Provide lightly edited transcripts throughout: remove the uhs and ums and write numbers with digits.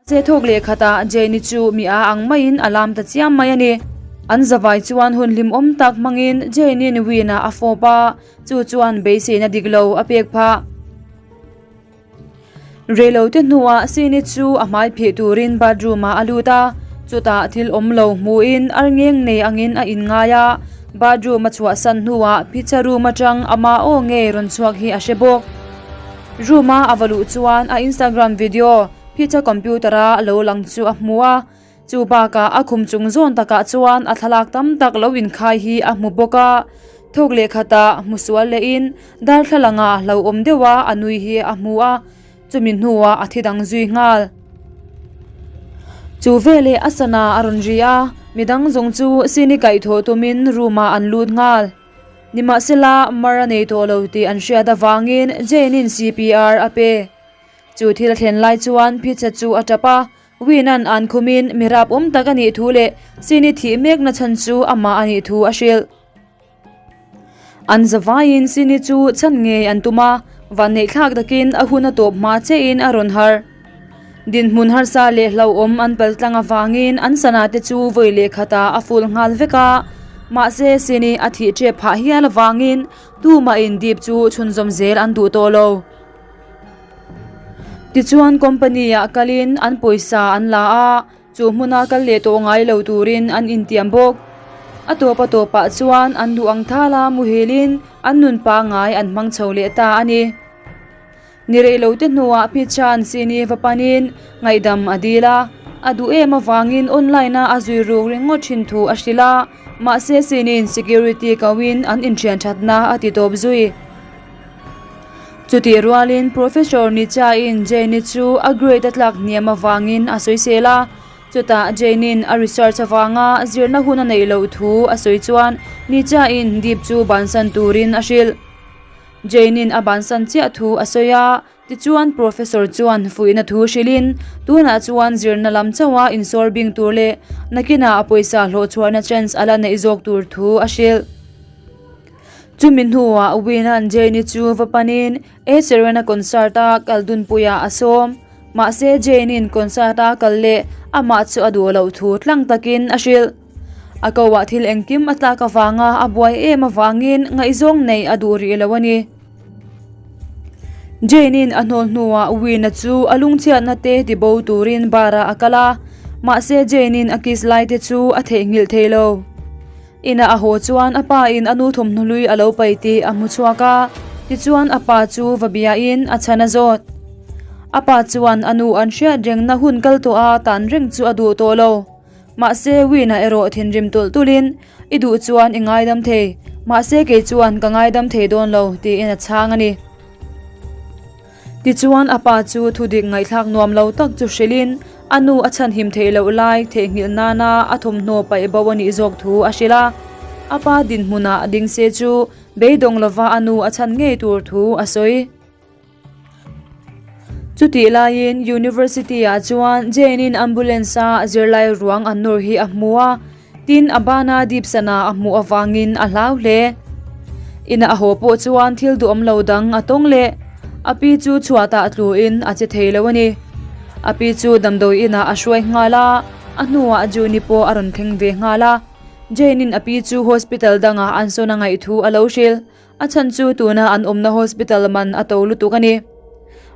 Mahse thawk leh khatah Jane-i chu mi a ang maiin a lam ta chiam mai a ni. An zavai chuan hun hlimawm tak hmangin Jane-i'n Win-a a fawp a, chu chuan beiseina dik lo a pek phah. Reilote hnuah Sini chu a hmai phih turin bathroom-ah a lut a, chutah thil awm lo hmuhin arngeng nei angin a inngai a, bathroom a chhuahsan hnuah pizza room atang ama aw ngei rawn chhuak hi a hre bawk. Room-a a va luh chuan a Instagram video pizza computer-a lo lang chu a hmu a, Chu bakah a khum chung zawn takah chuan a thlalak tam tak lo inkhai hi a hmu bawk a, thawk leh khatah hmu sual lehin darthlalanga hlauhawm deuha a nui hi a hmu a, chumi hnuah a thi dang zui nghal. Chu veleh a sana a rawn ri a, midang zawng chu sini kaihthawh tumin room ah an lut nghal. Nimahsela mar a nei tawh lo tih an hriat avangin Jane-in CPR a pe. Chu thil a thlen lai chuan Pizza chu a tap a, Win-a'n an khumin mi rap awm tak a nih thu leh Sini thih mekna chhan chu amah a nih thu a hrilh. An zavaiin Sini chu chhan ngei an tum a, vanneihthlak takin a hun a tawp hma chein a rawn harh. Dinhmun harsa leh hlauhawm an paltlang avangin an sana te chu vawi leh khatah a ful nghal vek a, mahse Sini a thih ṭep phah hial avangin tumahin dip chu chhunzawm zel an duh tawh lo. Tichuan company ah kalin an pawisa an la a, chu hmuna kal leh tawh ngai lo turin an intiam bawk. A tawp a tawpah chuan an duh ang thala muhilin an nun pangngai an hmang chho leh ta a ni. Ni rei lo te hnuah Phichan Sini va panin ngaihdam a dil a, a duh em avangin online a a zui ruk ringawt thin thu a hrilh a, mahse Sini'n security koin an inthian thatna a ti tawp zui. Chutih rualin Professor Nicha-in Jane-i chu a grade a tlak hniam avangin a sawisel a, chutah Jane-in a research avanga zirna hun a neih loh thu a sawi chuan Nicha-in Deep chu bansan turin a hrilh. Jane-in a bansan chiah thu a sawi a, tichuan Professor chuan fuihna thu hrilhin tunah chuan zirna lam chauha insawr bing tur leh nakinah a pawisa hlawhchhuahna chance a la neih zawk tur thu a hrilh. Chumi hnuah Win-a'n Jane-i chu va panin Ed Sheeran-a concert-a kal dunpuiah a sawm. Mahse, Jane-i'n concert-a kal leh amah chu a duh loh thu tlang takin a hrilh. A koah thil engkim a tlak avanga a buai em avangin ngaihzawng neih a duh rih lo a ni. Jane-i'n a hnawl hnuah Win-a chu a lungchhiatna te tibo turin bar-ah a kal a, mahse Jane-i'n a kiss lai te chu a theihnghilh thei lo. Ina a haw chuan a pa in a nu thawmhnaw hlui a lo pai tih a hmu chhuak a, tichuan a pa chu va biain a chhan a zawt. A pa chuan a nu an hriat rengna hun kal tawh a tan reng chu a duh tawh lo. Mahse Win-a erawh thinrim tulh tulhin, I duh chuan i ngaidam thei, mahse kei chuan ka ngaidam thei dawn lo, tiin a chhang a ni. Tichuan a pa chu thudik ngaihthlak nuam lo tak chu hrilhin a nu a chhanhim theih loh lai theihnghilh nana a thawmhnaw paih bo a nih zawk thu a hrilh a. A pa dinhmunah ding se chu beidawng lova a nu a chhan ngei tur thu a sawi. Chutih laiin University-ah chuan Jane-in ambulance-a zirlai ruang an nawr hi a hmu a. Tin, a bana dip sana a hmuh avangin a hlau hle. Ina a haw pawh chuan thil duhawm lo dang a tawng leh. A pi chu chhuatah tluin a che thei lo a ni. A pi chu damdawi inah a hruai nghal a, a hnuah Juni pawh a rawn thleng ve nghal a. Jane-in a pi chu hospital dangah an sawn a ngaih thu a lo hrilh. A chhan chu tuna an awmna hospital man a to lutuk a ni.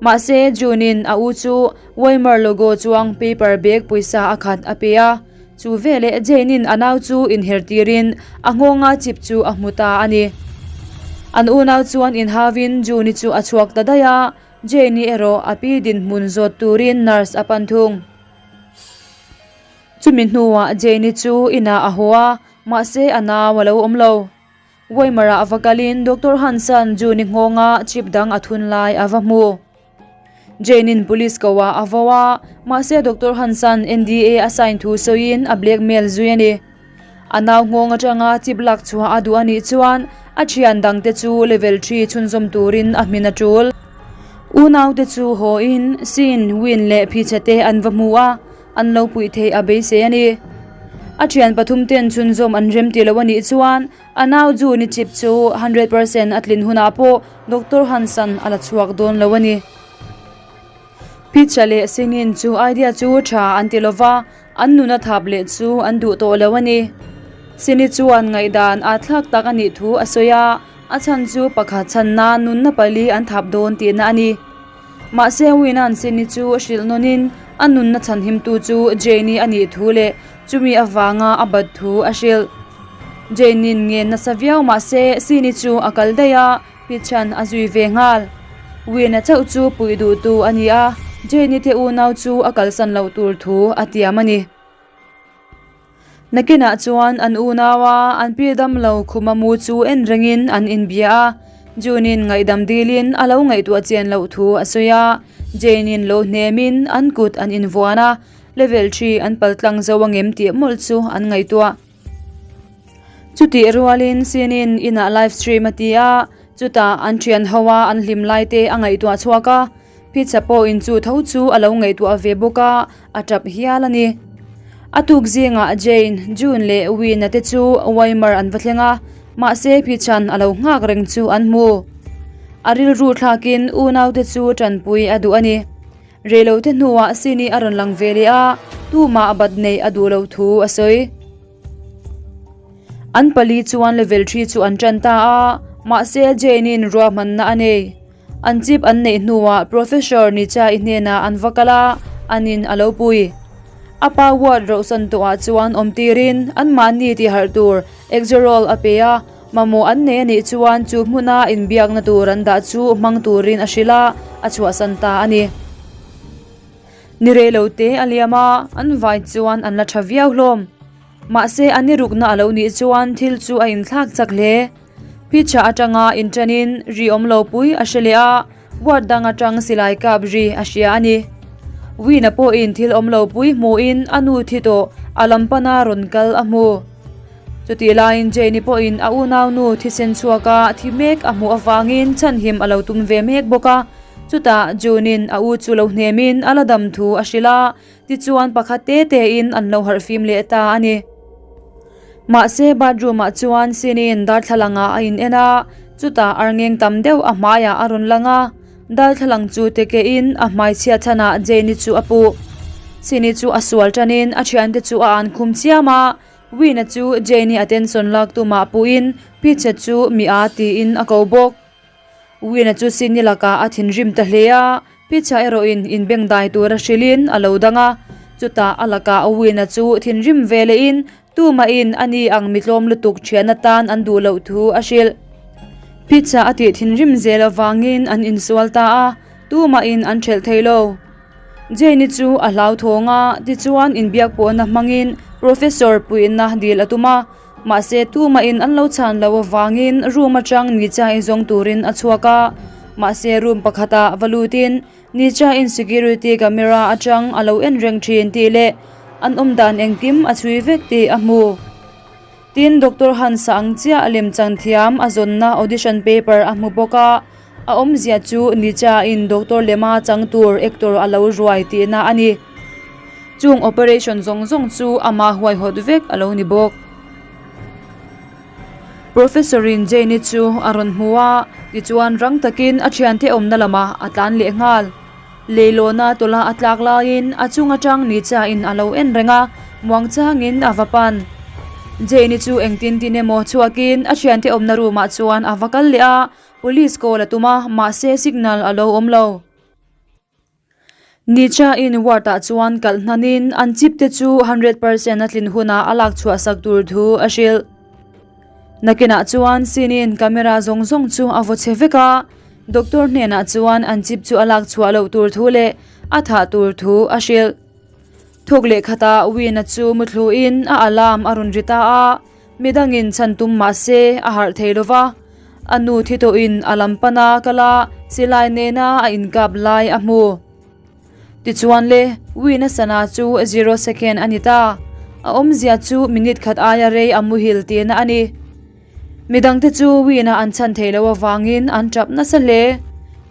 Mahse, June-in a u chu Weimar logo chuang paper bag pawisa a khat a pe a. Chu veleh Jane-in a nau chu inher tirin a nghawnga chip chu a hmu ta a ni. An unau chuan inhauin June-i chu a chhuak ta daih a, Jane-i erawh a pi dinhmun zawt turin nurse a pan thung. Chumi hnuah Jane-i chu inah a haw a, mahse a nau a lo awm lo. Weimar-ah a va kalin Doctor Hans-a'n June-i nghawnga chip dang a thun lai a va hmu. Jane-in police koah a vo a, mahse Doctor Hans-a'n NDA a sign thu sawiin a blackmail zui a ni. A nau nghawng atanga chip lak chhuah a duh a nih chuan a thian dangte chu level thi chhunzawm turin a hmin a tul. Unaute chu haw in Sin, Win leh Phichhe te an va hmu a, an lo puih theih a beisei a ni. A thian pathum ten chhunzawm an rem ti lo a nih chuan a nau June i chip chu 100% a tlin hunah pawh Doctor Hanson a la chhuak dawn lo a ni. Pizza leh Sinin chu idea chu tha an ti lova, an nuna thap leh chu an duh tawh lo a ni. Sini chuan ngaihdan aa thlak tak a nih thu a sawi a, a chhan chu pakhat chhanna nunna pali an thap dawn tihna a ni. Mahse Win-a'n Sini chu hrilh nawnin a nunna chhanhimtu chu Jane-i a nih thu leh chumi avanga a bat thu a hrilh. Jane-i'n ngen nasa viau mahse Sini chu a kal daih a, Pichan a zui ve nghal. Win-a chauh chu puih duhtu a ni a, Jane-i te unau chu a kalsan loh tur thu a tiam a ni. Nakinah chuan an unau a, an pi dam lo khuma mu chu en rengin an inbia a. June-in ngaihdam dilin a lo ngaihtuah chian loh thu a sawi a, Jane-in lo hnemin an kut an invuan a, level thi an paltlang zo angem tih mawlh chu an ngaihtuah. Chutih rualin Sinin inah live stream a ti a, chutah an thian ho a an hlim lai te a ngaihtuah chhuak a, Pizza pawhin chu tho chu a lo ngaihtuah ve bawk a, a tap hial a ni. A tuk zingah Jane, June leh Win-a te chu Weimar an va thleng a, mahse Pizza-n a lo nghak reng chu an hmu. A rilru thlakin unaute chu tanpui a duh a ni. Reilote hnuah Sini a rawn lang ve leh a, tumah a bat neih a duh loh thu a sawi. An pali chuan level thi chu an tan ta a, mahse Jane-in ruahmanna a nei. An chip an neih hnuah Professor Nicha-i hnenah an va kal a, anin a lo pui. A pa ward rohsan tawhah chuan awm tirin anmahni tihharh tur Exerol a pe a, Mamawh an nei a nih chuan chu hmuna inbiakna tur an dah chu hmang turin a hrilh a, a chhuahsan ta a ni. Ni rei lo te a liam a, an vai chuan an la tha viau hlawm. Mahse a ni rukna a lo nih chuan thil chu a inthlak chak hle. Picha atanga inṭanin ri awm lo pui a hre leh a, ward dang atang silai kap ri a hria a ni. Win-a pawhin thil awm lo pui hmuhin a nu thi tawh a lam pana rawn kal a hmu. Chutih laiin Jane-i pawhin a unaunu thisen chhuaka thi mek a hmuh avangin chhanhim a lo tum ve mek bawk a. Chutah June-in a u chu lo hnemin a la dam thu a hrilh a, tichuan pakhat te tein an lo harhfim leh ta a ni. Mahse bathroom-ah chuan Sini-in darthlalangah a in en a, chutah arngeng tam deuh a hmaiah a rawn lang a. Darthlalang chu tekein a hmaichhia chhanah Jane-i chu a puh. Sini chu a sual tanin a thiante chu a an khum chiam a, Win-a chu Jane-i attention lak tumah puhin Peach-a chu mi a tiin a ko bawk. Win-a chu Sini lakah a thinrim ta hle a, Peach-a erawhin inbengdai tura hrilhin a lo dang a, chutah a lakah Win-a chu thinrim ve lehin Tumahin a ni ang mitlawm lutuk thian atan an duh loh thu a hrilh. Pizza a tih thinrim zel avangin an insual ta a, tumahin an ṭhelh thei lo. Jane-i chu a hlauthawng a, tichuan inbiak pawhna hmangin Professor puihna dil a tum a, mahse tumahin an lo chhan loh avangin room aṭang Nica-i zawng turin a chhuak a, mahse room pakhatah va lutin Nicha-in security camera atang a lo en reng thin tih leh an awm dan engkim a chhui vek tih a hmu. Tin, Doctor Hans-a ang chiah lemchang thiam a zawnna audition paper a hmu bawk a, a awmzia chu Nicha-in Doctor lema chang tur actor a lo ruai tihna a ni. Chung operation zawng zawng chu amah huaihawt vek a lo ni bawk. Professor-in Jane-i chu a rawn hmu a, tichuan rang takin a thiante awmna lamah a tlan leh nghal. Leilawna tawlha a tlak laiin a chung atang ni chiahin a lo en reng a, muang changin a va pan. Jane-i chu engtin tin emaw chhuakin a thiante awmna room-ah chuan a va kal leh a, police call a tum a, mahse signal a lo awm lo. Nicha-in ward-ah chuan kalh hnanin an chip te chu 100% a tlin hunah a lak chhuah sak tur thu a hrilh. Nakinah chuan Sinin camera zawng zawng chu a vaw chhe vek a, doctor hnenah chuan an chip chu a lak chhuah loh tur thu leh a thah tur thu a hrilh. Thawk leh khatah Win-a chu muthluin a alarm a rawn ri ta a. Midangin chhan tum mah se a harh thei lo va, a nu thi tawhin a lam pana kal a, silai nena a inkap lai a hmu. Tichuan le, Win-a sana chu zero second a ni ta. A awmzia chu minute khat aia rei a muhil tihna a ni. Midangte chu Win-a an chhan thei lo avangin an tap nasa hle.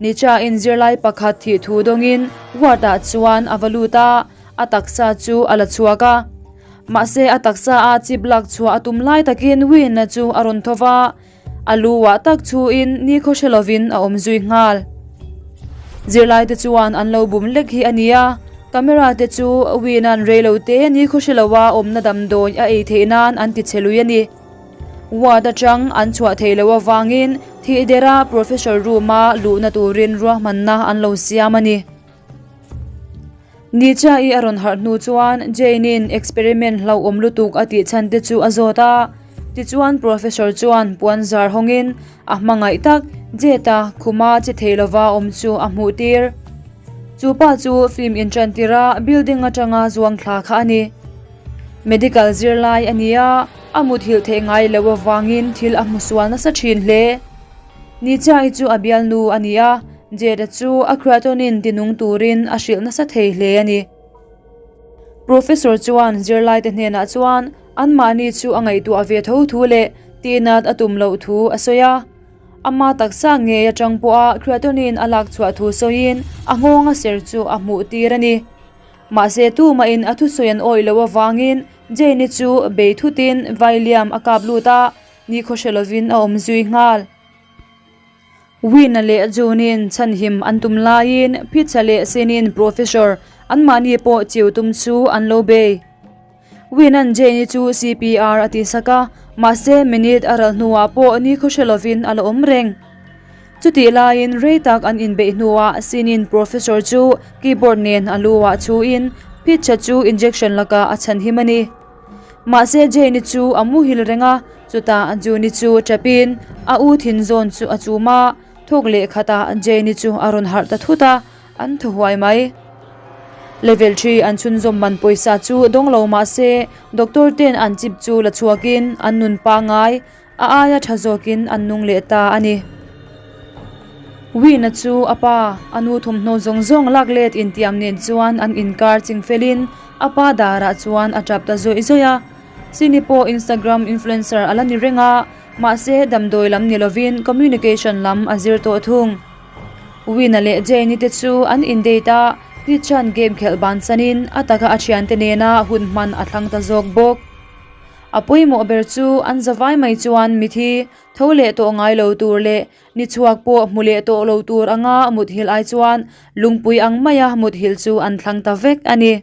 Nicha-in zirlai pakhat thih thu dawngin ward-ah chuan a va lut a, a taksa chu a la chhuak a. Mahse a taksa a chip lak chhuah a tum lai takin Win-a chu a rawn tho va, a lu ah tak chhuin nikhaw hre lovin a awm zui nghal. Zirlaite chuan an lo bum lek hi a ni a, camera te chu Win-a'n reilote nikhaw hre loa awmna damdawi a ei theih nan an ti che lui a ni. Ward atang an chhuah theih loh avangin thih dera professor room-a luhna turin ruahmanna an lo siam a ni. Nicha-i a rawn harh hnu chuan Jane-in experiment hlauhawm lutuk a tih chhan te chu a zawt a. Tichuan Professor chuan puan zar hawngin a hmangaih tak Jade-a khuma che thei lova awm chu a hmuh tir. Chu pa chu film inṭan tirh a building aṭanga zuang thla kha a ni. Medical zirlai a ni a, a muthilh theih ngai loh avangin thil a hmu sual nasa ṭhin hle. Nicha-i chu a bialnu a ni a, Jade-a chu a creatonine tinung turin a hrilh nasa thei hle a ni. Professor chuan zirlaite hnenah chuan anmahni chu a ngaihtuah ve tho thu leh tihnat a tum loh thu a sawi a. Ama taksa ngei atang pawha creatonine a lak chhuah thu sawiin a nghawnga ser chu a hmuh tir a ni. Mahse tumahin a thusawi an awih loh avangin Jane-i chu bei thutin vailiam a kap lut a, Ni khaw hre lovin a awm zui nghal. Win-a leh June-in chhanhim an tum laiin Pizza leh Sin-in Professor anmahni pawh chiu tum chu an lo bei. Win-a'n Jane-i chu CPR a tihsak a, mahse minute a ral hnuah pawh ni khaw hre lovin a la awm reng. Chutih laiin rei tak an inbeih hnuah Sin-in Professor chu keyboard nen a lu-ah chhuin Pizza chu injection lakah a chhanhim a ni. Mahse Jane-i chu a muhil reng a, chutah June-i chu tap in a u thin zawn chu a chum a, thawk leh khatah Jane-i chu a rawn harh ta thut a, an thaw huai mai. Level thi an chhunzawm man pawisa chu dawng lo mahse doctor ten an chip chu la chhuakin an nun pangai A aia tha zawkin an nung leh ta a ni. Win-a chu a pa, a nu thawmhnaw zawng zawng lak let intiam nen chuan an inkar ching felin a pa darah chuan a tap ta zawih zawih a. Sini pawh Instagram influencer a la ni reng a, mahse damdawi lam ni lovin communication lam a zir tawh thung. Win-a leh Jane-i te chu an indate a, Peach-a'n game khelh bansanin a taka a thiante nena hun hman a thlang ta zawk bawk. A pawimawh ber chu an zavai mai chuan mithi tho leh tawh ngai lo tur leh ni chhuak pawh hmu leh tawh lo tur anga muthilh ai chuan lungpui ang maia muthilh chu an thlang ta vek a ni.